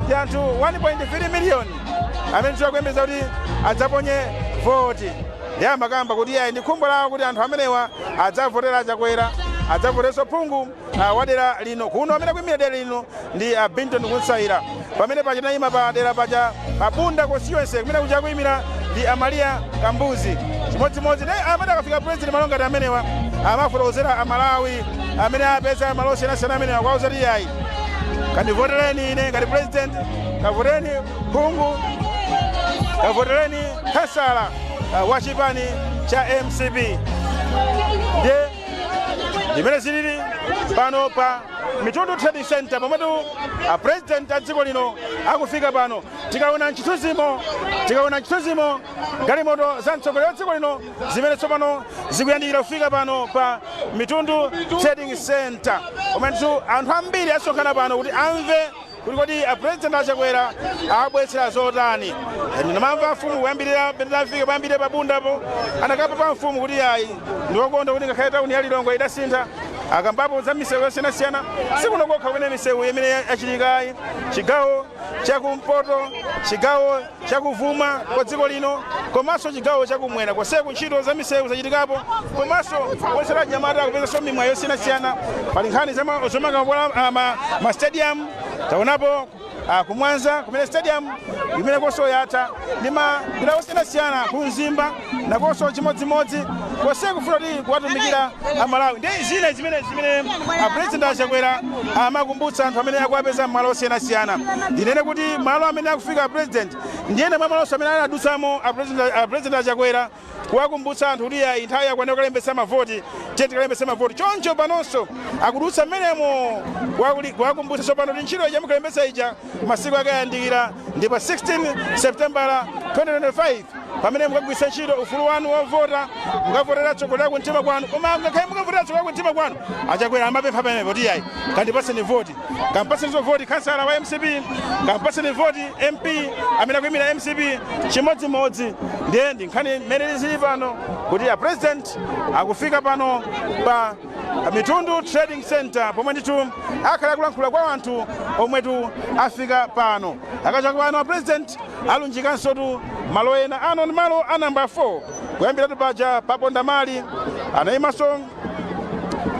Ndi anthu 1.3 miliyoni amene tikuyembekeza kuti adzaponye voti. Ndi amakamba kuti ayi, ndi khumbo lawo kuti anthu amenewa adzavotera Achakwera, adzavoterenso phungu wa dera lino kuno. Amene akuyimira dera lino ndi Binton Kunsaira. Pamene paja tinayima pa dera paja pa Bunda constituency, kumene kuja akuyimira ndi Amalia Kambuzi. Chimodzimodzi ndi amene akafika president malo ngati amenewa, amafotokozera Amalawi amene apeza malo osiyanasiyana amenewa, kwauza kuti ayi, kandivotereni ine ngati president, kavotereni phungu, kavotereni kansala wa chipani cha MCP. Ndiye ndimene zilili pano pa Mitundu Trading Center, pomwetu a president a dziko lino akufika pano. Tikaona mchithunzimo galimoto za mtsogoleri wa dziko lino zimene tsopano zikuyandikira kufika pano pa Mitundu Trading Center, komanso anthu ambiri asonkhana pano kuti amve kuti kodi a president Achakwera abwetsera zotani. Ndinamamva mfumu kuyambirira pene kuyambirira pabundapo, anakapa pa mfumu kuti ayi, ndiokonda kuti ngakhale tauni ya Lilongwe idasintha. Akambapo za misewu yosiyanasiyana. Sikuno kokha kumene misewu imene yachitikayi, chigawo chakumpoto, chigawo chakuvuma kwa dziko lino, komanso chigawo chakumwera, konseku ntchito za misewu zachitikapo, komanso kuonetsera anyamata akupezanso mimwayi yosiyanasiyana. Pali nkhani zomanga ma stadium. Taonapo kumwanza kumene stadium imene konso yatha, ndi madera osiyanasiyana, ku Mzimba nakonso chimodzimodzi. Konse kufuna kuti kuwatumikira Amalawi. Ndi zina zimene a president Achakwera amakumbutsa anthu amene akuwapeza m'malo osiyanasiyana. Ndinene kuti malo amene akufika a president ndiyene mwa malonso amene anadutsamo a president Achakwera kuwakumbutsa anthu kuti ayi, nthawi yakwana kukalembetsa mavoti, tiye tikalembetse mavoti. Choncho panonso akudutsa mmenemo kuwakumbutsa tsopano kuti ntchito ija mukalembetsa ija masiku akayandikira, ndi pa 16 Septembala 2025 pamene mukagwiritsa ntchito ufulu wanu wovota, mukavotera tsogolera kumtima kwanu. Koma ngakhale mukavotera tsogolera kumtima kwanu, Achakwera amapempha pamenepo kuti ayi, kandipaseni voti, kampatseniso voti kansala wa MCP, kampatseni voti MP amene akuyimira MCP, chimodzimodzi. Ndiye ndi nkhani mmene zili pano kuti a president akufika pano pa Mitundu Trading Center, pomwe ndithu akhala akulankhula kwa anthu omwetu afika pano. Akachoka pano, a president alunjikanso tu malo ena. Ano ndi malo a namba 4. Kuyambiratu paja pa Pondamali, anayimanso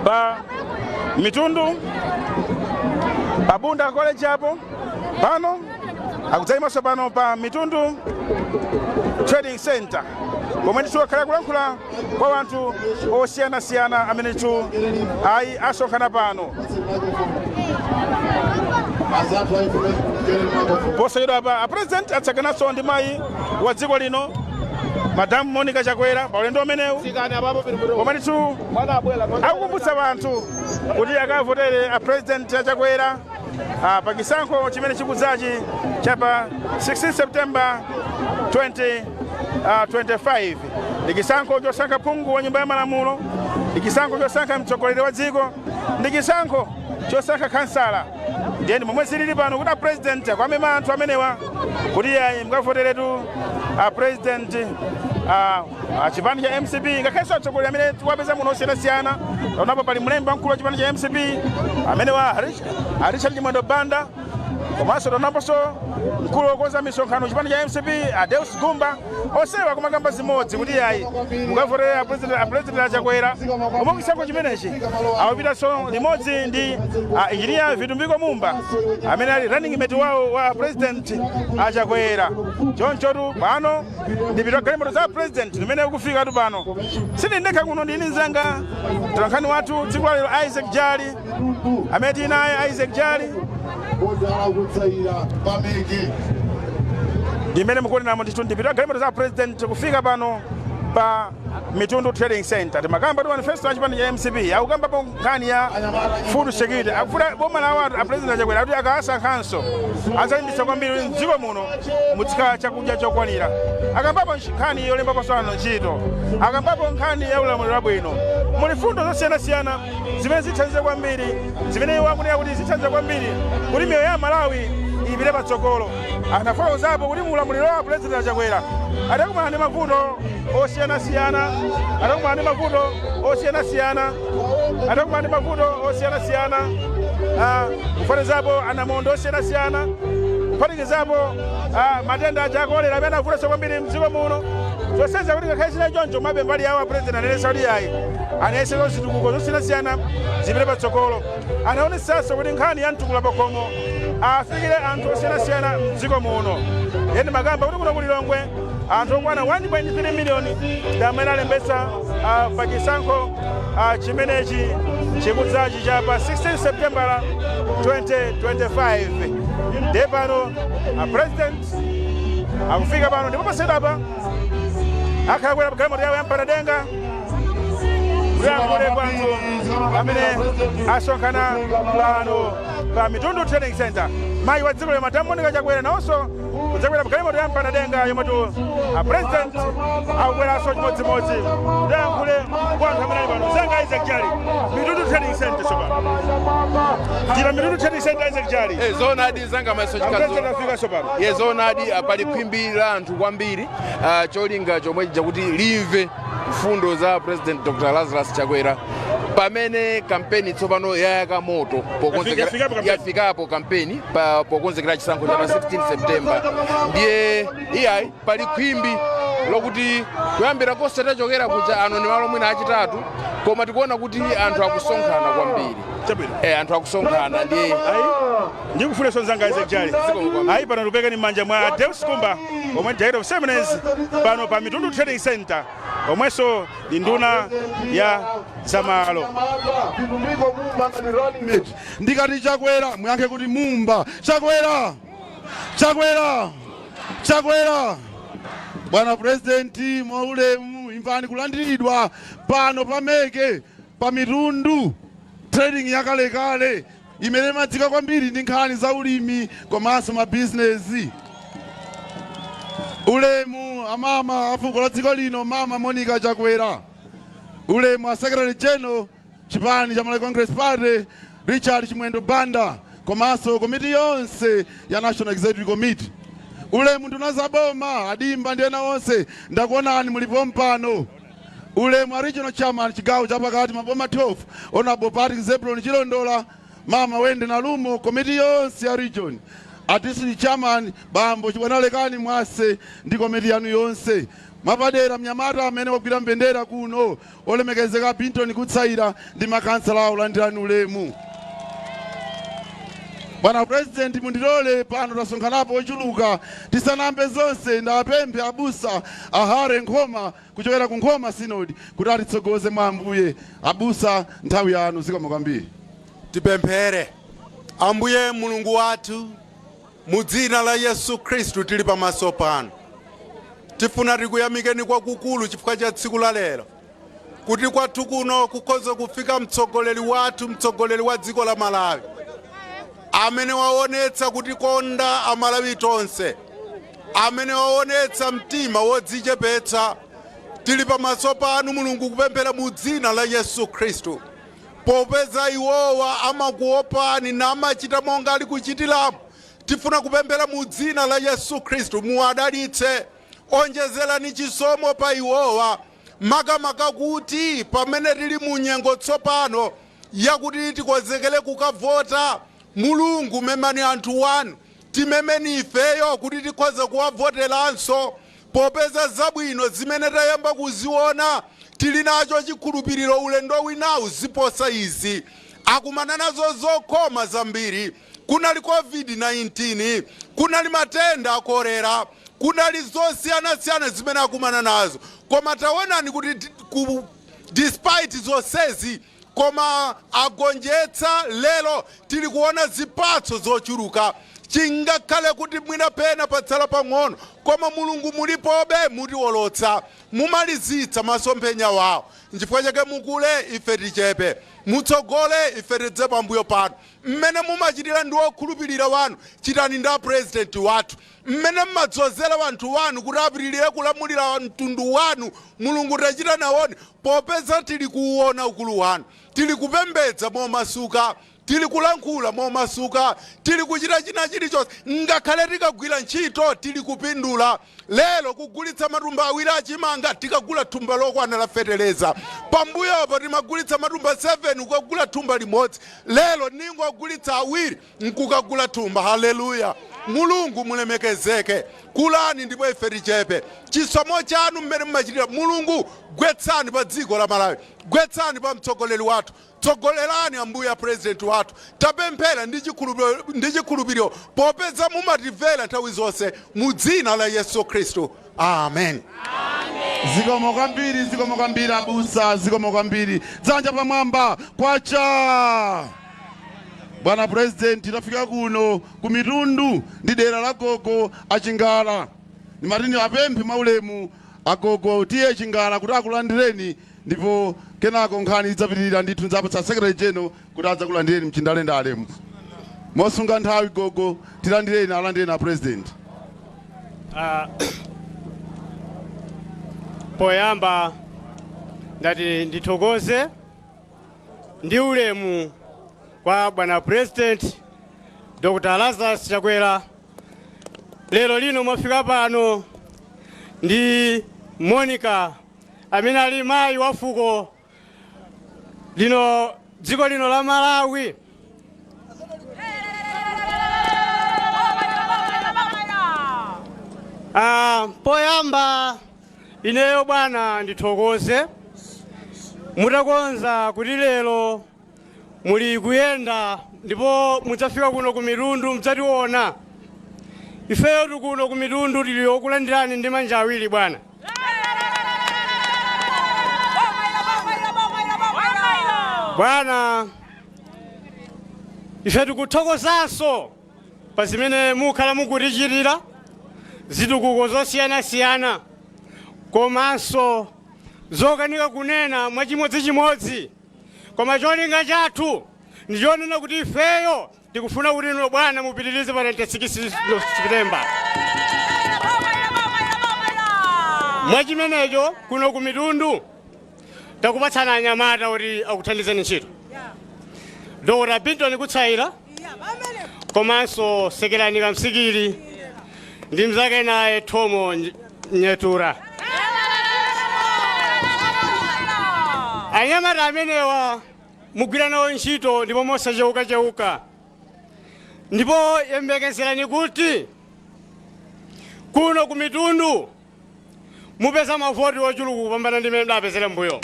pa Mitundu, pa Bunda College apo, pano akudzayimanso pano pa Mitundu Trading Center, pomwe ndithu akhala kulankhula kwa anthu osiyanasiyana amene ndithu ayi asonkhana pano. Anzathu a information. Posachedwa pa a president atsakananso ndi mayi wa dziko lino, Madam Monica Chakwera, pa ulendo umenewu, pomwe ndithu akukumbutsa anthu kuti akavotere a president Achakwera pa chisankho chimene chikudzachi cha pa 16 September 2025. Ndi chisankho chosankha phungu wa nyumba ya malamulo, ndi chisankho chosankha mtsogoleri wa dziko, ndi chisankho chosankha kansala. Ndiye ndi momwe zilili pano kuti a president akwamema anthu amenewa kuti ayi, mukavoteretu a president a chipani cha MCP, ngakhalenso atsogoleri amene wapeza muno osiyanasiyana. Taonapo pali mlembi wamkulu wa chipani cha MCP amene wa a Richard Chimwendo Banda, komanso taonaponso mkulu wokonza misonkhano chipani cha MCP, a Deus Gumba. Onsewa kumakamba zimodzi kuti ayi, mukavotere a president Achakwera. Koma chisankho chimenechi akupitanso limodzi ndi a Engineer Vitumbiko Mumba amene ali running mate wawo wa president Achakwera. Chonchotu pano ndipita galimoto za president limene ukufikatu pano. Sindili ndekha kuno, ndili mzanga mtolankhani wathu tsiku la lero, Isaac Jali, amene tili naye Isaac Jali. Kozala kutsaira pameke. Ndimene mukuonenamo ndithu, ndipita galimoto za president kufika pano pa Mitundu Trading Center. Timakamba ti manifesto a chipani cha MCP akukambapo nkhani ya food security. Akufuna boma lawo a president Achakwera kuti akasankhanso adzalimbitsa kwambiri kuti mdziko muno muzikhala chakudya chokwanira. Akambapo nkhani yolembaponso anthu ntchito, akambapo nkhani ya ulamuliro wabwino. Muli fundo zosiyanasiyana zimene zithandize kwambiri, zimene iwo akunena kuti zithandize kwambiri kuti miyoyo ya Malawi ipite patsogolo. Anafotokozapo kuti muulamuliro wa president Achakwera adakumana ndi mavuto osiyanasiyana, adakumana ndi mavuto osiyanasiyana, adakumana ndi mavuto osiyanasiyana, kufanizapo anamondo osiyanasiyana. Kuphatikizapo matenda aja akolera amene avutanso kwambiri mdziko muno. Zonsezi kuti ngakhale zina choncho, mabe mbali yawo apresident anenesa kuti ayi, anayesetsa zitukuko zosiyanasiyana zipite patsogolo. Anaonetsanso kuti nkhani ya mtukula pakhomo afikire anthu osiyanasiyana mdziko muno. Yeni makamba kuti kuno kulilongwe anthu okwana 1.3 miliyoni ndi amene alembetsa pa chisankho chimenechi chikudzachi cha pa 16 September 2025. Ndiye pano a president akufika pano, ndipo pasedapa akhala kwera galimoto yawo yampanadenga kuyankhule kwa anthu amene asonkhana pano pa Mitundu Trading Center. Mayi wa dziko lino, Madam Monica Chakwera, nawonso kudzakwera galimoto yampanadenga yomwetu a president akukweranso chimodzimodzi kuyankhule kwa anthu amene ali pano. Zanga Isaac Jali, Mitundu Trading Center tsopano tila Mitundu Trading Center, Isaac Jali. Zoonadi zanga maso. A president afika pano. Ye, zoonadi, pali khwimbi la anthu kwambiri, cholinga chomwe chakuti limve mfundo za President Dr Lazarus Chakwera pamene kampeni tsopano yayaka moto Yafikapo kampeni. Yafikapo kampeni pokonzekera chisankho cha pa 16 September. Ndiye iyayi, pali khwimbi lokuti kuyambira konse tachokera kuja, ano ndi malo mwina achitatu, koma tikuona kuti anthu akusonkhana kwambiri. Chabwino. Anthu akusonkhana ndiye Ayi, ndikufuna sonzanga Isaac Jali. Zikomo kwambiri. Ayi, pano tupekeni m'manja mwa Deus Kumba omwe director of ceremonies pano pa Mitundu Trading Center, omwenso ndi nduna ya zamalo. Vitumbiko Mumba ngati running mate. Ndikati Chakwera, muyankhe kuti Mumba. Chakwera, Chakwera, Chakwera! Bwana Purezidenti, mwaulemu imvani kulandiridwa pano pameke pa Mitundu Trading yakalekale imene imadzika kwambiri ndi nkhani za ulimi komanso mabizinesi. Ulemu amama a fuko la dziko lino, Mama Monica Chakwera. Ulemu a Secretary General chipani cha Malawi Congress Party, Richard Chimwendo Banda, komanso komiti yonse ya National Executive Committee. Ulemu nduna za boma, adimba ndi ena onse, ndakuonani mulipo mpano. Ulemu a regional chairman chigawo chapakati, maboma 12, Honorable Patrick Zebron Chilondola, Mama Wende Nalumo, komiti yonse ya region, a district chairman Bambo Chibwanalekani Mwase ndi komiti yanu yonse. Mwapadera mnyamata amene wagwira mbendera kuno, olemekezeka Binton Kutsaira, ndi makansala awo, landirani ulemu. Bwana President, mundilole pano tasonkhanapo ochuluka. Tisanambe zonse, ndawapemphe abusa ahare Nkhoma kuchokera ku Nkhoma Synod kuti atitsogoze mwa Ambuye. Abusa, nthawi yanu. Zikomo kwambiri. Tipemphere. Ambuye Mulungu wathu, mu dzina la Yesu Khristu tili pamaso panu. Tifuna tikuyamikeni kwakukulu chifukwa cha tsiku la lero, kuti kwathu kuno kukhoza kufika mtsogoleri wathu, mtsogoleri wa dziko la Malawi, amene waonetsa kutikonda Amalawi tonse, amene waonetsa mtima wodzichepetsa. Tili pamaso panu Mulungu kupemphera mu dzina la Yesu Khristu, popeza iwowa amakuopani namachita monga ali kuchitiramo. Tifuna kupemphera mu dzina la Yesu Khristu, muwadalitse, onjezerani chisomo pa iwowa, makamaka kuti pamene tili mu nyengo tsopano yakuti tikonzekere kukavota. Mulungu, memani anthu wanu, timemeni ifeyo kuti tikhoze kuwavoteranso, popeza zabwino zimene tayamba kuziona, tili nacho chikhulupiriro ulendo winawu ziposa izi. Akumana nazo zokhoma zambiri. Kunali COVID-19, kunali matenda a kolera, kunali zosiyanasiyana zimene akumana nazo, koma taonani kuti despite zonsezi, koma agonjetsa. Lero tili kuona zipatso zochuluka. Chingakhale kuti mwina pena patsala pang'ono, koma Mulungu mulipobe, mutiwolotsa, mumalizitsa masomphenya wawo. Nchifukwa chake mukule, ife tichepe, mutsogole, ife tidze pambuyo panu. Mmene mumachitira ndi okhulupirira wanu, chitani ndi apurezidenti wathu. Mmene mmadzozera wanthu wanu kuti apitirire kulamulira mtundu wanu, Mulungu tachita nawoni, popeza tili kuwona ukulu wanu, tili kupembedza momasuka, tili kulankhula momasuka, tili kuchita china chilichonse. Ngakhale tikagwira ntchito tili kupindula. Lero kugulitsa matumba 2 achimanga, tikagula thumba lokwana la feteleza. Pambuyopo timagulitsa matumba 7 kukagula thumba limodzi. Lero ningogulitsa 2 nkukagula thumba. Haleluya! Mulungu mulemekezeke, kulani ndipo ife tichepe. Chisomo chanu mmene mumachitira Mulungu, gwetsani pa dziko la Malawi, gwetsani pa mtsogoleri wathu, tsogolerani Ambuye President wathu. Tapemphera ndi chikhulupiriro popeza mumatimvera nthawi zonse, mu dzina la Yesu Khristu, amen. Zikomo kwambiri, zikomo kwambiri abusa, zikomo kwambiri. Dzanja pamwamba, kwacha! Bwana President, tafika kuno ku Mitundu ndi dera la gogo Achingala. Ndimatini apemphe mwaulemu agogo tiye Chingala kuti akulandireni, ndipo kenako nkhani idzapitirira ndithu. Ndzapatsa Secretary General kuti adzakulandireni mchindalendale. Mosunga nthawi, gogo, tilandireni, alandireni a President. Poyamba ndati ndithokoze ndi ulemu kwa bwana President Dr. Lazarus Chakwera. Lero lino mwafika pano ndi Monica amene ali mayi wa fuko lino, dziko lino la Malawi. Poyamba ineyo bwana ndithokoze mutakonza kuti lero muli kuyenda ndipo mudzafika kuno ku Mitundu, mudzationa ifeyo. Tikuno ku Mitundu tili okulandirani ndi manja awiri, bwana. Bwana, ife tikuthokozanso pa zimene mukhala mukutichitira, zitukuko zosiyanasiyana komanso zokanika kunena mwachimodzimodzi, koma cholinga chathu ndi chonena kuti ifeyo tikufuna kuti inu bwana mupitirize pa 26 September. Mwachimenecho kuno ku Mitundu takupatsana anyamata kuti akuthandizeni ntchito, Dr. Binton Kutsaira komanso Sekerani Kamsikili ndi mzake naye Thomo Nyetura. Anyamata amenewa mugwira nawo ntchito ndipo mosachewukachewuka, ndipo yembekezerani kuti kuno ku Mitundu mupeza mavoti ochuluka kupambana ndi mmene mudapezera mbuyo.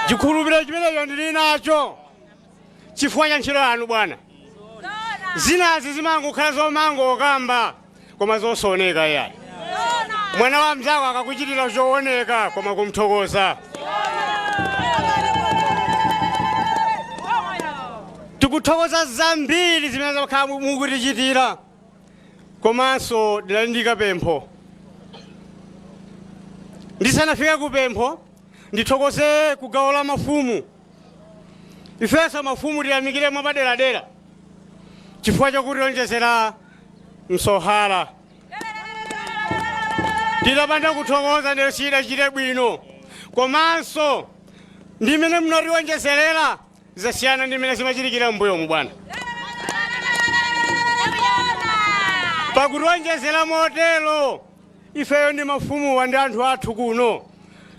Chikhulupiriro chimenecho ndili nacho chifukwa cha ntchito yanu, bwana. Zinazi zimangokhala zomangokamba koma zosaoneka iyayi. Mwana wa mzako akakuchitira chooneka koma kumthokoza. Tikuthokoza zambiri zimene zakhala mukutichitira, komanso ndinali ndi kapempho. Ndisanafike kupempho, ndithokoze ku gawo la mafumu. Ifenso mafumu tiyamikire mwapaderadera chifukwa chokutionjezera msohala. Titapanda kuthokoza ndiyo sidachite bwino. Komanso ndi mmene munationjezerera zasiyana ndi mmene zimachitikira mbuyomu, bwana. Pakutionjezera motero, ifeyo ndi mafumuwa ndi anthu athu kuno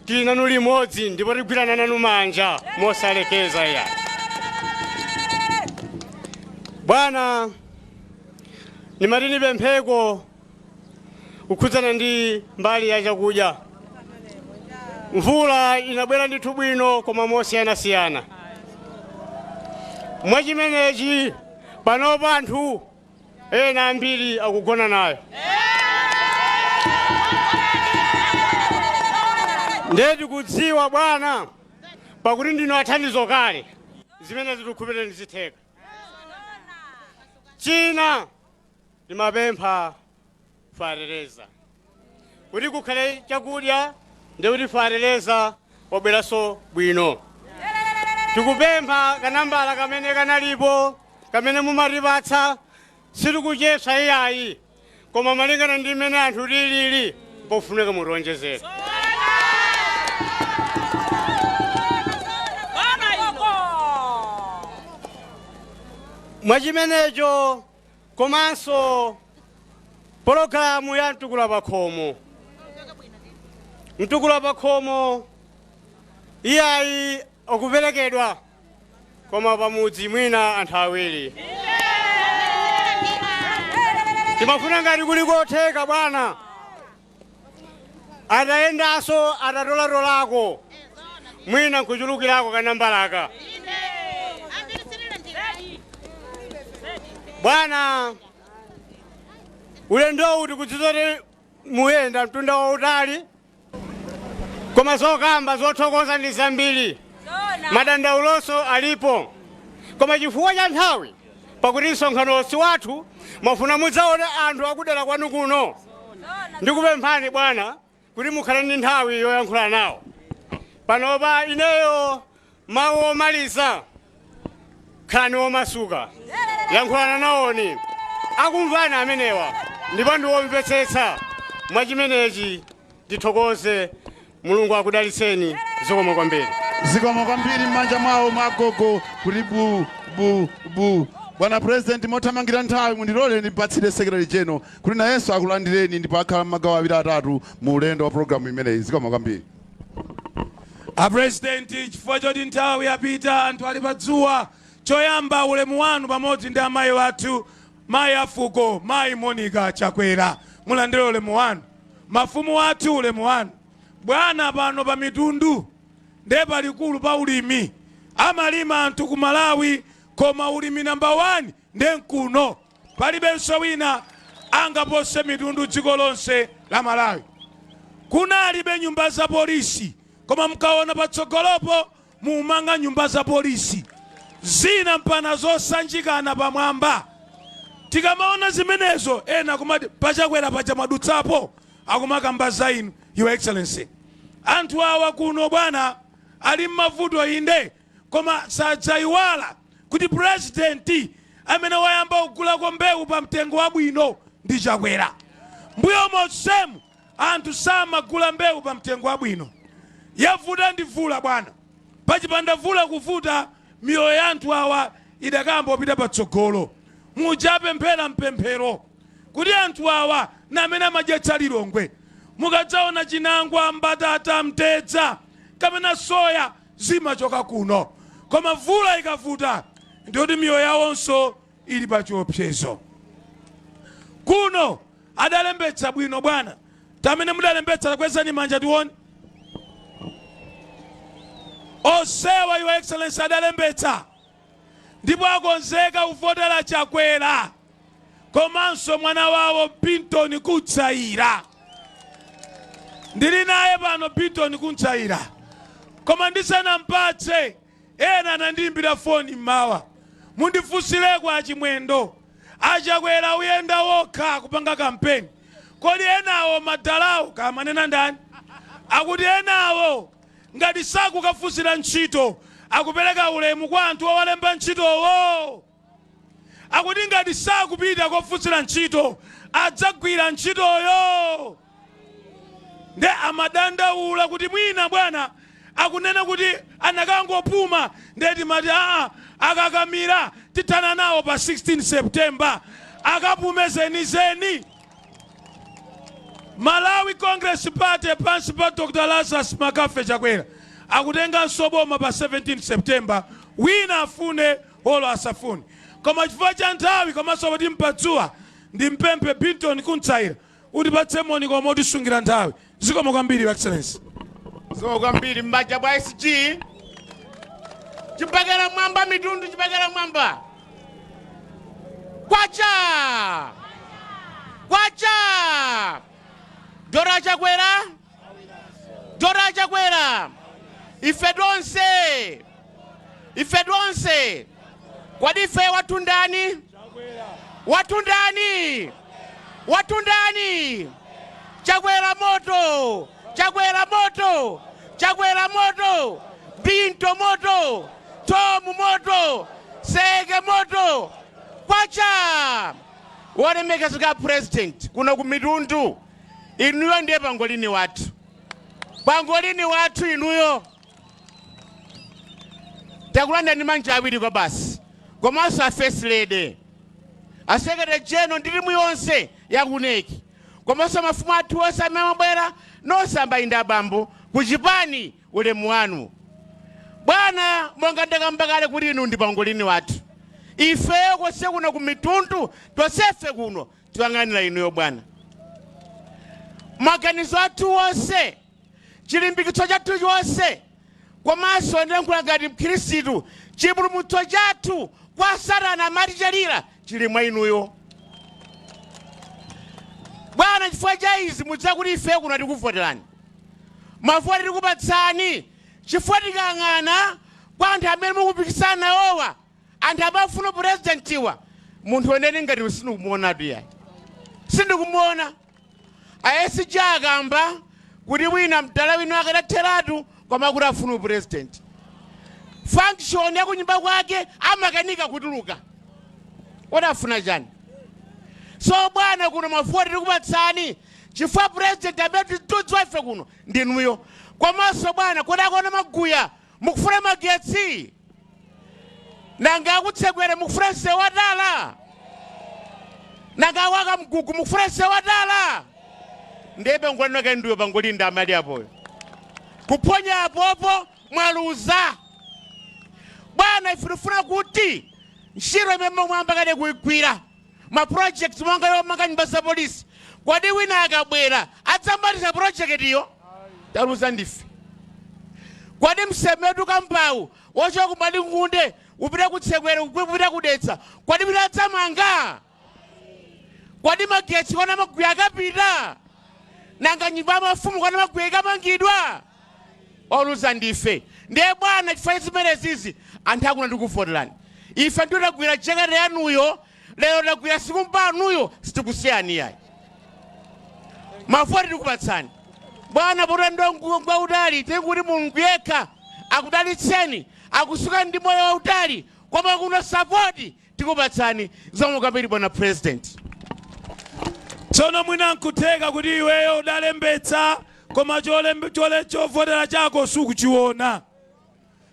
tili nanu limodzi ndipo tigwirana nanu manja mosalekeza. Ya bwana, ndimati nipempheko kukhudzana ndi mbali ya chakudya. Mvula inabwera ndithu bwino koma mosiyanasiyana. Mwachimenechi panopa anthu ena ambiri akugona nayo. Ndiye tikudziwa bwana, pakuti ndinu athandizo kale, zimene zitikhupireni zitheka. China ndimapempha fetereza, kuti kukhale chakudya ndi kuti fetereza wabweranso bwino. Tikupempha kanambala kamene kanalipo kamene mumatipatsa, sitikuchepsa iyayi, koma malingana ndi mmene anthu tilili pofunika mutionjezere. Mwachimenecho komanso pologalamu ya Mtukula Pakhomo, Mtukula Pakhomo iyayi akuperekedwa. Koma pamudzi mwina anthu awiri. Timafuna ngati kuli kotheka bwana, atayendanso atatolatolako mwina nkuchulukirako kanambalaka. Bwana, ulendowu tikudziwa kuti muyenda mtunda wautali, koma zokamba zothokoza ndi zambiri, madandaulonso alipo, koma chifukwa cha nthawi, pakuti msonkhano si wathu, mwafuna mudzaone anthu akudera kwanu kuno, ndikupemphani bwana kuti mukhale ndi nthawi yoyankhula nawo. Panopa ineyo mawu omaliza, khalani omasuka, yankhulana nawoni, akumvani amenewa ndipo ndi omvetsetsa. Mwachimenechi tithokoze, Mulungu akudalitseni. Zikomo kwambiri. Zikomo kwambiri m'manja mwawo mwa agogo kuti bu bu bu. Bwana President, mothamangira nthawi mundilole ndimpatsire Secretary General kuti nayenso akulandireni ndipo akhala m'magawo awiri atatu mu ulendo wa programu imeneyi. Zikomo kwambiri. A President, chifukwa choti nthawi yapita, anthu ali pa dzuwa, choyamba ulemu wanu pamodzi ndi amayi wathu, mayi afuko, Mayi Monica Chakwera, mulandire ulemu wanu. Mafumu athu, ulemu wanu. Bwana, pano pa Mitundu nde palikulu pa ulimi. Amalima anthu ku Malawi, koma ulimi number 1 nde nkuno. Palibenso wina angapose Mitundu dziko lonse la Malawi. Kunalibe nyumba za polisi, koma mkaona patsogolopo mumanga nyumba za polisi zina mpana zosanjikana pamwamba. Tikamaona zimenezo ena kumati pachakwera paja mwadutsapo, akumakamba za inu, Your Excellency. Anthu awa kuno bwana ali mmavuto inde, koma sadzayiwala kuti president amene wayamba kugulako mbewu pa mtengo wabwino ndi Chakwera. Mbuyo monsemu anthu samagula mbewu pa mtengo wabwino. Yavuta ndi vula bwana. Pachipanda vula kuvuta, miyoyo ya anthu awa idakayamba kupita patsogolo. Muja apemphera mpemphero kuti anthu awa na amene amadyetsa Lilongwe. Mukadzaona chinangwa, mbatata, mtedza kapena soya zimachoka kuno. Koma vula ikavuta ndiyoti miyoyo yawonso ili pa chiopsezo. Kuno adalembetsa bwino bwana. Tamene mudalembetsa takwezani manja tione. Onsewa, Your Excellency, adalembetsa ndipo akonzeka kuvotera Chakwera komanso mwana wawo Binton Kutsaira. Ndili naye pano Binton Kutsaira, koma ndisanampatse, ena anandiyimbira foni mmawa, mundifunsireko achimwendo, achakwera uyenda wokha kupanga kampeni, kodi enawo madalawo kamanena ndani? Akuti enawo ngati sakukafunsira ntchito akupereka ulemu kwa anthu owalemba ntchitowo. Akuti ngati sakupita kofunsira ntchito adzagwira ntchitoyo. Nde amadandaula kuti mwina bwana akunena kuti anakangopuma, nde timati aa, akakamira tithana nawo pa 16 September, akapume zenizeni. Malawi Congress Party pansi pa Dr. Lazarus Makafe Chakwera akutenganso boma pa 17 September, wina afune olo asafune. Koma chifukwa cha nthawi komanso poti mpadzuwa, ndimpemphe Binton Kuntsaira utipatse moni koma otisungira nthawi. Zikomo kwambiri, Your Excellency. Zikomo kwambiri m'manja mwa SG. Chibakera mwamba, Mitundu, chibakera mwamba. Kwacha! Kwacha! Dr. Chakwera? Dr. Chakwera! Ife tonse! Ife tonse! Kodi ife wathu ndani? Wathu ndani? Wathu ndani? Chakwera moto! Chakwera moto! Chakwera moto! Binto moto! Tom moto! Seke moto! Kwacha! Wolemekezeka President, kuno ku Mitundu inuyo ndiye pangolini wathu, pangolini wathu inuyo. Takulandirani manja awiri kwa basi, komanso a First Lady, a Secretary General ndi timu yonse ya ku NEC, komanso mafumu athu onse amene amabwera nonse, amayi ndi abambo ku chipani, ulemu wanu. Bwana, monga ndakamba kale kuti inu ndi pangolini wathu, ifeyo konse kuno ku Mitundu, tonsefe kuno tiyang'anira inuyo bwana. Maganizo athu onse, chilimbikitso chathu chonse, komanso ndiyankhula ngati Mkhristu, chipulumutso chathu kwa Satana amatichalira chili mwa inuyo bwana. Chifukwa cha izi mudziwa kuti ife kuno tikuvoterani, mavoti tikupatsani, chifukwa tikayang'ana kwa anthu amene mukupikisana nawowa, anthu amafuna purezidentiwa, munthu wenene ngati sindikumuonatu yayi, sindikumuona. A SG akamba kuti wina mdala wina akadatheratu, koma kuti afuna upurezidenti, function ya kunyumba kwake amakanika kutuluka, kodi afuna chani? So bwana, kuno mavoti tikupatsani chifukwa president amene titudziwa ife kuno ndinuyo. Komanso bwana, kodi akuona maguya mukufuna magetsi? Nanga akutsekwere mukufuna msewu watala? Nanga awaka mgugu mukufuna msewu watala? Ndiye pangolini ndiyo pangolinda amali apoyo kuphonya apopo mwaluza bwana. Ife tifuna kuti ntchito imene mwamba kale kuigwira, ma project monga yomanga nyumba za polisi, kodi wina akabwera adzamaliza project iyo? Taluza ndife. Kodi msemetu kambawu wochoka ku Malingunde upita kutsekwere, upita kudetsa, kodi wina adzamanga? Kodi magetsi kona maguya akapita? Nanga nyumba ya mafumu kona maguya ikamangidwa? Oluza ndife. Ndiye bwana, chifukwa zimenezizi anthu akuna ndikuvoterani. Ife ndiyo tagwira jakete yanuyo lero, tagwira sikumba anuyo, sitikusiyani yayi. Mavoti tikupatsani bwana. Potando ngwautali, tikuti Mulungu yekha akudalitseni, akusukani ndi moyo wautali, koma kuno support tikupatsani. Zikomo kwambiri bwana President. Tsono mwina nkutheka kuti iweyo udalembetsa, koma chovotera chako sukuchiona.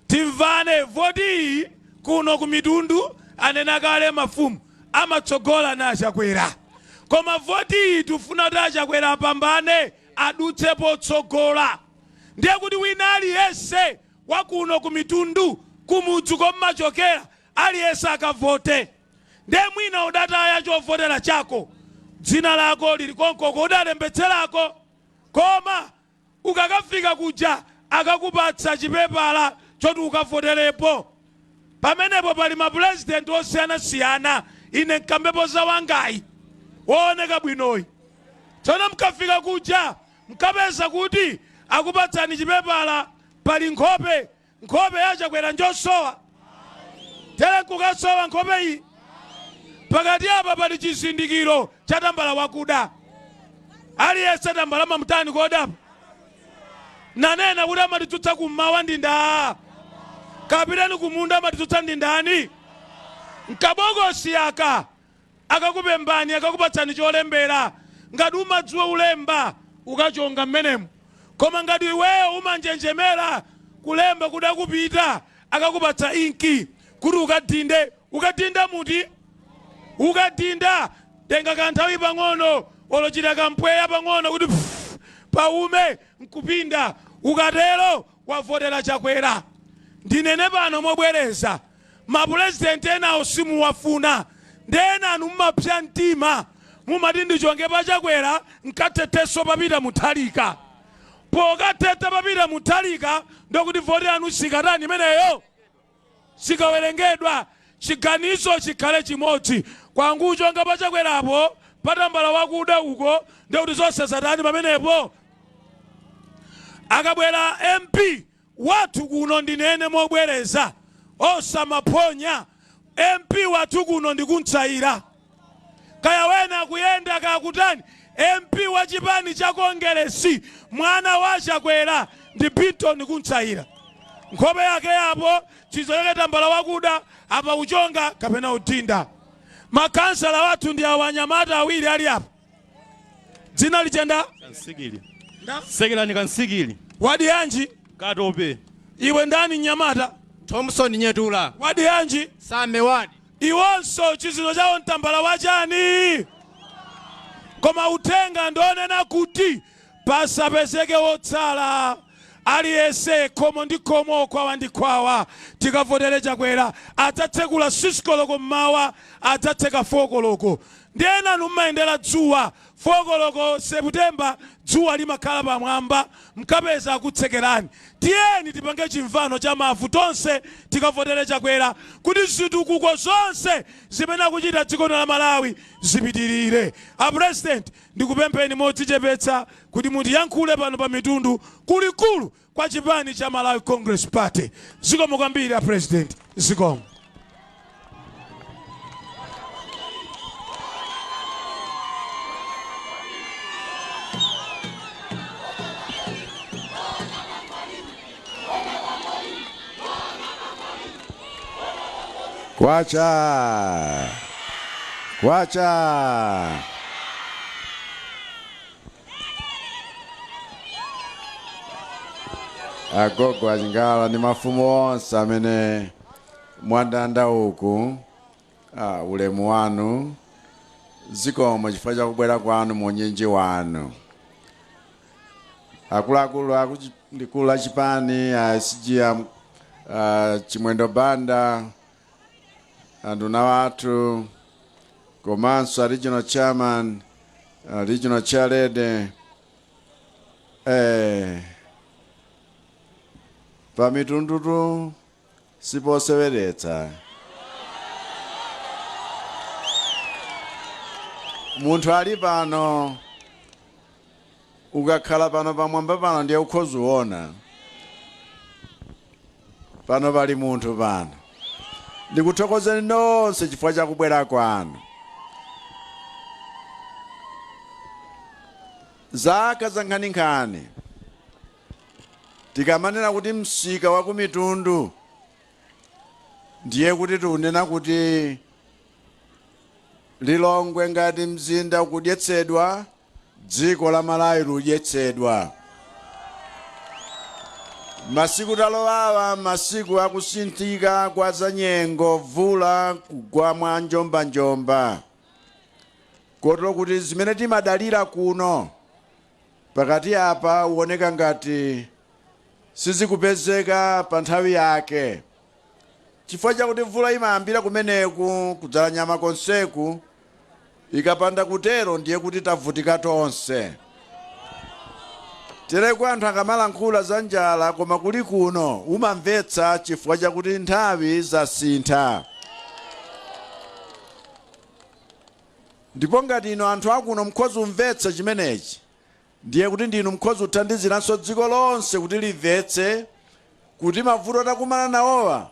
Timvane, voti iyi kuno ku Mitundu, anena kale mafumu, amatsogola na Achakwera, koma voti iyi tifuna kuti Achakwera apambane, adutse potsogola. Ndiye kuti wina aliyense wakuno ku Mitundu, kumudzi kommachokera, aliyense akavote. Ndiye mwina udataya chovotera chako, dzina lako lili konkoko udalembetserako, koma ukakafika kuja akakupatsa chipepala choti ukavoterepo. Pamenepo pali mapurezidenti osiyanasiyana. Ine nkambepo za wangayi wooneka bwinoyi. Tsono mkafika kuja mkapeza kuti akupatsani chipepala, pali nkhope. Nkhope yachakwera njosowa tere, nkukasowa nkhope iyi. Pakati apa pali chizindikiro cha tambala wakuda. Aliyense tambala mamutani kodapa nanena kuti amatitsutsa kummawa ndi ndaa, kapitani kumunda amatitsutsa ndi ndani? Mkabokosi aka akakupembani, akakupatsani cholembera. Ngati umadziwa ulemba, ukachonga mmenemu, koma ngati iweyo umanjenjemera kulemba kudakupita, akakupatsa inki kuti ukadinde. Ukadinda muti? Ukadinda, tenga kanthawi pang'ono, olochita kampweya pang'ono kuti pff, paume nkupinda. Ukatero wavotera Chakwera. Ndinene pano mobwereza, mapurezidenti enawo simuwafuna, ndi ena anu mumapsa mtima, mumati ndichonge pa Chakwera nkathetheso papita Muthalika. Pokathetha papita Muthalika, ndokuti voti yanu sikatani imeneyo, sikawerengedwa. Chiganizo chikhale chimodzi. Kwangu uchonga pachakwerapo, patambala wakuda uko, ndekuti zonse zatani pamenepo. Akabwera MP wathu kuno, ndinene mobwereza, osamaphonya, MP wathu kuno ndikuntsayira. Kaya wena akuyenda kakutani, MP wa chipani cha Kongeresi, mwana wa Chakwera, ndi Binton Kuntsayira. Nkhope yake yapo, chizo chake tambala wakuda apa, uchonga kapena udinda. Makansala wathu ndi awa, anyamata awiri ali apa. Dzina lichenda? Kansikili. Sekelani Kansikili. Wadi yanji? Katope. Iwe ndani mnyamata? Thompson Nyetula. Wadi yanji? Same wadi. Iwonso chizino chawo mtambala wachani? Koma uthenga ndionena kuti pasapezeke wotsala. Aliyense khomo ndi khomo, khwawa ndi khwawa, tikavotere Chakwera. Adzatsekula 6 koloko mmawa, adzatseka 4 koloko. Ndi enanu mmayendera dzuwa. 4 koloko September dzuwa limakhala pamwamba, mkapeza akutsekerani. Tiyeni tipange chimvano cha mavu tonse tikavotere Chakwera kuti zitukuko zonse zimene akuchita dziko lino la Malawi zipitirire. A President, ndikupempheni modzichepetsa kuti mutiyankhule pano pa Mitundu kulikulu kwa chipani cha Malawi Congress Party. Zikomo kwambiri a President. Zikomo. Kwacha! Kwacha! Agogo achingala ndi mafumu onse amene mwandanda uku, ulemu wanu, zikomo chifukwa cha kubwera kwanu mu unyinji wanu. Akuluakulu aku likulu la chipani a SG Chimwendo Banda, anduna wathu, komanso a regional chairman, regional chairlady, pa Mitundutu siposeweretsa. Munthu ali pano, ukakhala pano pamwamba pano ndiye ukhoza kuona pano pali munthu pano. Ndikuthokozeni nonse chifukwa cha kubwera kwanu. Zaka za nkhaninkhani tikamanena kuti msika wa ku Mitundu, ndiye kuti tikunena kuti Lilongwe ngati mzinda ukudyetsedwa, dziko la Malawi likudyetsedwa. Masiku talowawa, masiku akusinthika kwa zanyengo, mvula kugwa mwa njombanjomba, kotero kuti zimene timadalira kuno pakati apa uoneka ngati sizikupezeka pa nthawi yake, chifukwa chakuti mvula imayambira kumeneku kudzala nyama konseku. Ikapanda kutero ndiye kuti tavutika tonse. Tereku anthu akamalankhula za njala koma kuli kuno umamvetsa chifukwa chakuti nthawi zasintha. Ndipo ngati inu anthu akuno mukhoza kumvetsa chimenechi, ndiye kuti ndinu mukhoza kuthandiziranso dziko lonse kuti limvetse kuti mavuto takumana nawowa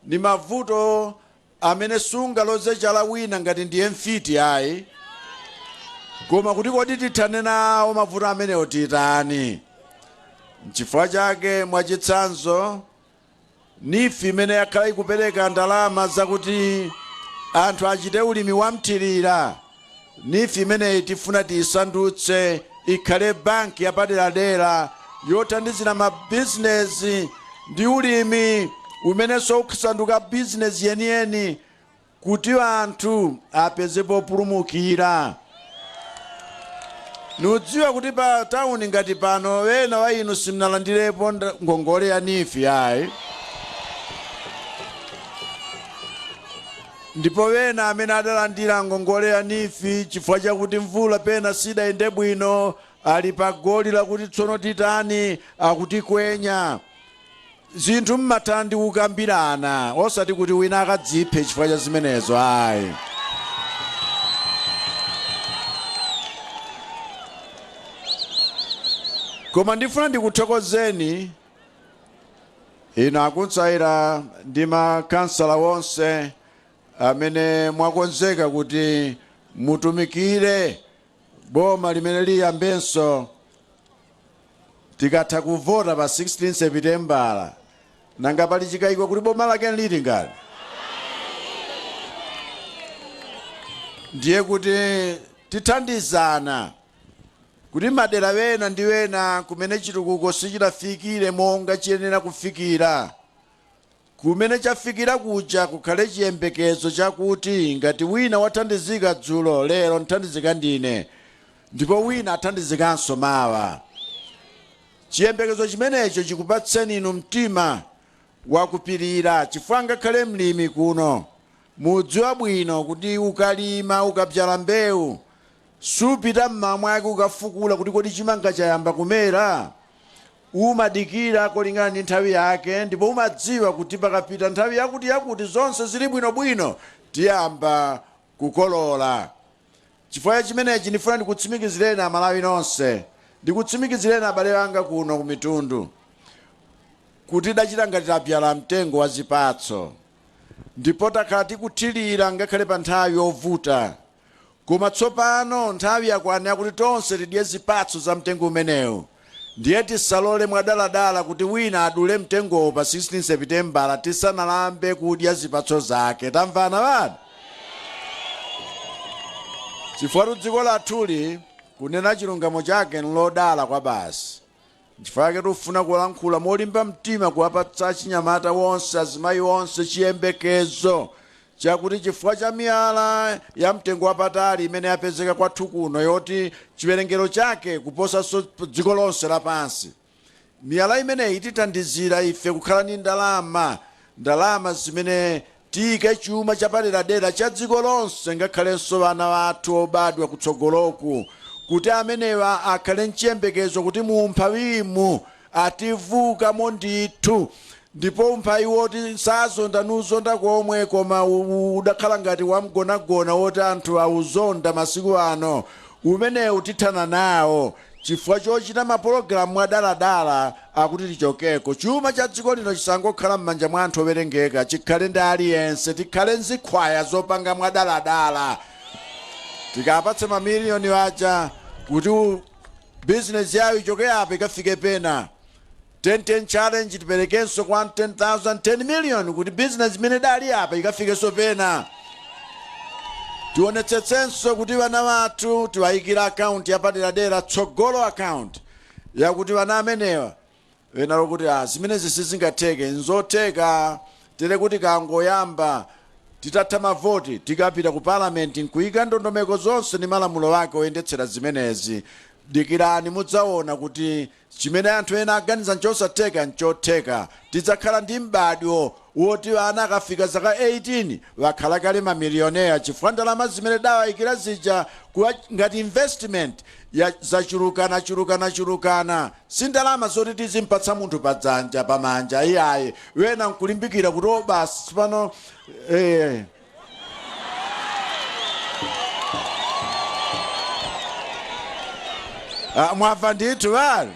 ndi mavuto amene sungaloze chala wina ngati ndiye mfiti ayi, koma kuti kodi tithane nawo mavuto amenewo titani. Nchifukwa chake mwachitsanzo NEEF imene yakhala ikupereka ndalama zakuti anthu achite ulimi wa mthirira, NEEF imeneyi tifuna tiyisandutse ikhale banki yapaderadera yothandizira mabizinesi ndi ulimi umenenso ukusanduka bizinesi yeniyeni kuti anthu apeze populumukira. Nudziwa kuti pa tauni ngati pano ena wa inu simnalandirepo ngongole ya NEEF ayi, ndipo ena amene adalandira ngongole ya NEEF chifukwa chakuti mvula pena sidayende bwino ali pa goli lakuti tsono titani, akutikwenya. Zinthu mmatha ndi kukambirana osati kuti wina akadziphe chifukwa cha zimenezo ayi. Koma ndifuna ndikuthokozeni inu akuntsaira ndi makansala wonse amene mwakonzeka kuti mutumikire boma limene liyambenso tikatha kuvota pa 16 Sepitembala. Nanga pali chikayiko kuti boma lake nliti ngati? Ndiye kuti tithandizana kuti madera wena ndi wena kumene chitukuko sichinafikire monga chiyenera kufikira, kumene chafikira kuja kukhale chiyembekezo chakuti ngati wina wathandizika dzulo, lero nthandizika ndine, ndipo wina athandizikanso mawa. Chiyembekezo chimenecho chikupatseni inu mtima wakupirira, chifukwa ngakhale mlimi kuno mudziwa bwino kuti ukalima, ukabzala mbewu, supita mmawa mwake ukafukula kuti kodi chimanga chayamba kumera. Umadikira kolingana ndi nthawi yake, ndipo umadziwa kuti pakapita nthawi yakuti yakuti zonse zili bwinobwino, tiyamba kukolola. Chifukwa cha chimenechi ndifuna ndikutsimikizireni Amalawi nonse, ndikutsimikizireni abale anga kuno ku Mitundu, kuti tidachita ngati tabzala mtengo wa zipatso, ndipo takhala tikuthirira ngakhale pa nthawi yovuta. Koma tsopano nthawi yakwana yakuti tonse tidye zipatso za mtengo umenewu. Ndiye tisalole mwadaladala kuti wina adule mtengowo pa 16 Sepitembala tisanalambe kudya zipatso zake. Tamvana bana? Chifukwatu dziko lathuli, kunena chilungamo chake, nlodala kwabasi. Nchifukwa chake tikufuna kulankhula molimba mtima kuwapatsa achinyamata onse, azimayi onse chiyembekezo chakuti chifukwa cha miyala ya mtengo wapatali imene yapezeka kwathu kuno, yoti chiwerengero chake kuposanso dziko lonse lapansi, miyala imeneyi itithandizira ife kukhala ndi ndalama, ndalama zimene tiyike chuma chapaderadera cha dziko lonse, ngakhalenso ana athu obadwa kutsogoloku, kuti amenewa akhale nchiyembekezo kuti mu umphawimu ativukamo ndithu. Ndipo umphawi woti sazonda nuzonda komwe, koma udakhala ngati wamgonagona woti anthu auzonda masiku ano, umenewu tithana nawo chifukwa chochita mapologalamu mwadaladala akuti tichokeko. Chuma cha dziko lino chisangokhala m'manja mwa anthu owerengeka, chikhale ndi aliyense. Tikhale nzikhwaya zopanga mwadaladala. Tikapatse mamiliyoni aja kuti bizinesi yawo ichoke apa ikafike pena. 10-10 challenge tiperekenso kwa 10,000, 10 million, kuti bizinesi imene idali apa ikafikenso pena. Tionetsetsenso kuti vana vathu tiwayikira akaunti yapaderadera, Tsogolo Account, yakuti vana amenewa ena lokuti ah, zimenezi sizingatheke, nzotheka. Tere kuti kangoyamba titatha mavoti, tikapita ku Palamenti nkuyika ndondomeko zonse ndi malamulo ake oyendetsera zimenezi. Dikirani, mudzaona kuti chimene anthu ena aganiza nchosatheka, nchotheka. Tidzakhala ndi m'badwo woti ana akafika zaka 18 wakhala kale mamilioneya, chifukwa ndalama zimene dawayikira zija ngati investment ya zachulukana chulukana chulukana. Si ndalama zoti tizimpatsa munthu padzanja, pamanja, iyayi. Wena nkulimbikira kuti o basi pano Ah, mwamva ndithu bali.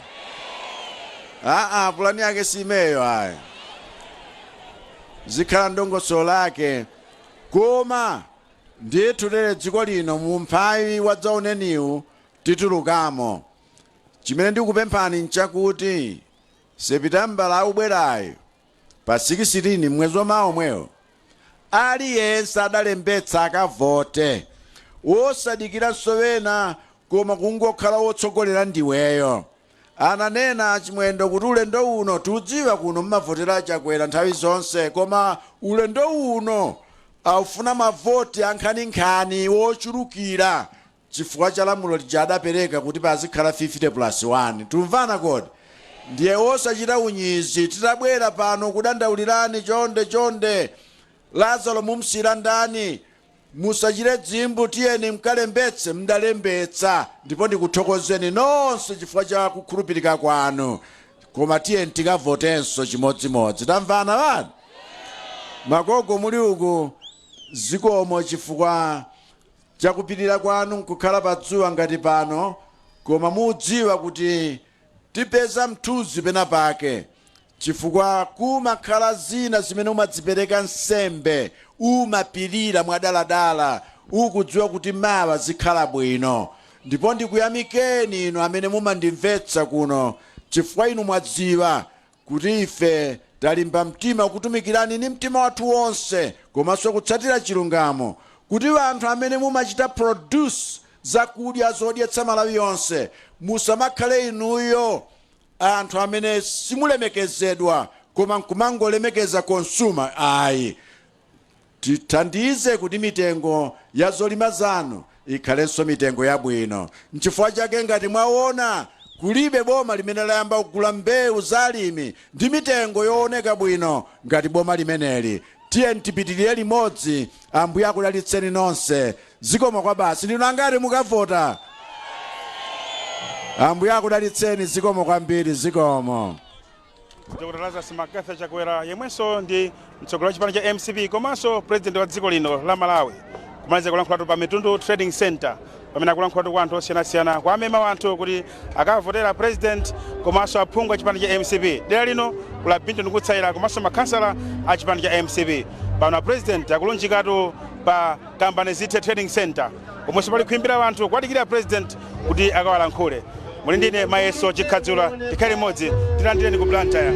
Aa, pulani yake si imeyo ayi, zikhala ndongosolo lake. Koma ndithu lero dziko lino mu umphawi wadzaoneniwu titulukamo. Chimene ndikupemphani nchakuti Sepitembala akubwerayo pa 16, mwezi wamawa omwewo, aliyense adalembetsa akavote, wosadikiranso wena, koma kungokhala wotsogolera ndiweyo. Ananena Chimwendo kuti ulendo uno, tiudziwa kuno mmavotera Chakwera nthawi zonse, koma ulendo uno aufuna mavoti ankhaninkhani wochulukira chifukwa cha lamulo lija adapereka kuti pazikhala 50 plus 1. Tumvana kodi? Ndiye osachita unyizi. Titabwera pano kudandaulirani, chonde chonde, Lazaro mumsiyira ndani? Musachite dzimbu, tiyeni mkalembetse. Mdalembetsa, ndipo ndikuthokozeni nonse chifukwa cha kukhulupirika kwanu, koma tiyeni tikavotenso chimodzimodzi. Tamvana bana? Magogo muli uku, zikomo chifukwa chakupirira kwanu nkukhala padzuwa ngati pano, koma mudziwa kuti tipeza mthunzi pena pake, chifukwa kumakhala zina zimene umadzipereka nsembe, umapirira mwadaladala ukudziwa kuti mawa zikhala bwino. Ndipo ndikuyamikeni inu amene mumandimvetsa kuno, chifukwa inu mwadziwa kuti ife talimba mtima kutumikirani ndi mtima wathu wonse komanso kutsatira chilungamo, kuti anthu amene mumachita produce zakudya zodyetsa Malawi yonse musamakhale inuyo anthu amene simulemekezedwa koma nkumangolemekeza consumer, ayi. Tithandize kuti mitengo ya zolima zanu ikhalenso mitengo yabwino. Nchifukwa chake ngati mwaona Kulibe boma limene layamba kugula mbewu za alimi ndi mitengo yooneka bwino ngati boma limeneli. Tiyeni tipitirire limodzi. Ambuye akudalitseni nonse. Zikomo kwabasi. Ndinu angati mukavota? Ambuye akudalitseni. Zikomo kwambiri. Zikomo. Dr Lazarus McCarthy Chakwera, yemwenso ndi mtsogoleri wa chipani cha MCP komanso president wa dziko lino la Malawi, kumaliza kulankhulatu pa Mitundu Trading Center, pamene akulankhulatu kwa anthu osiyanasiyana, kwa amema anthu kuti akavotera president komanso aphungu a chipani cha MCP dera lino kula Binton Kutsaira komanso makhansala a chipani cha MCP. Pano a president akulunjikatu pa Kambani Zithe Trading Center, komwenso pali khwimbi la anthu kuwadikira president kuti akawalankhule. Muli ndine Mayeso Chikhadzula, tikhale limodzi. Tilandireni ku Blantyre.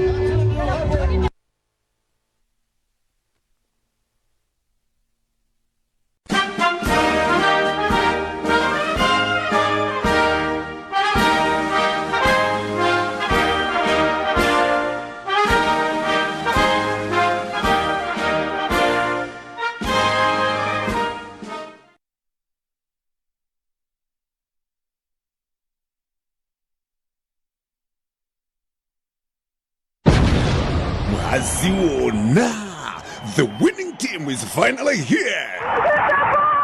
Mwaziona, the winning team is finally here.